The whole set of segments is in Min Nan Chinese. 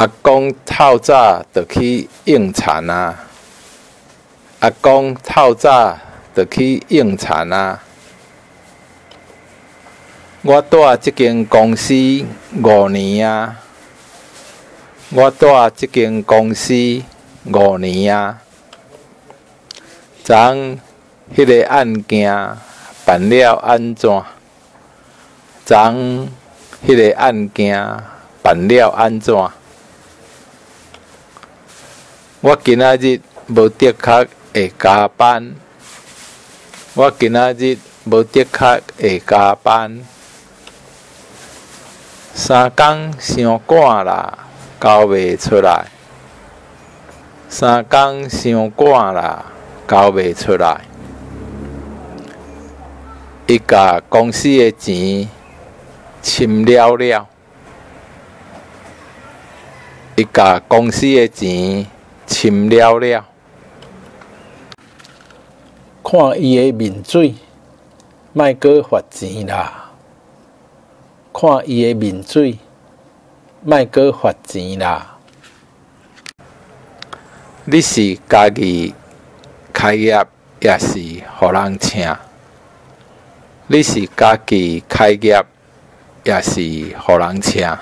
阿公透早就去應田矣。阿公透早就去應田矣。我蹛這間公司5年矣。我蹛這間公司五年矣。昨昏彼个案件辦了按怎？昨昏彼个案件辦了按怎？我今仔日無的確會加班。我今仔日無的確會加班。3工傷趕啦，交袂出來。三工傷趕啦，交袂出來。伊共公司的錢侵了了。伊共公司的錢侵了了。看伊的面水，莫閣罰錢啦！看伊的面水，莫閣罰錢啦！你是家己開業，抑是予人請？你是家己開業，抑是予人請？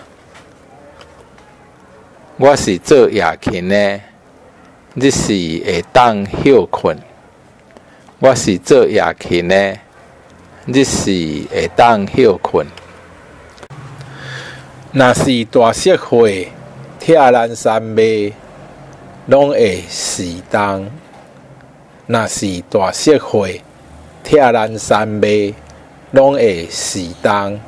我是做夜勤的，日時會當歇睏。我是做夜勤的，日時會當歇睏。若是大社會拆欄山賣，攏會死當。若是大社會拆欄山賣，攏會死當。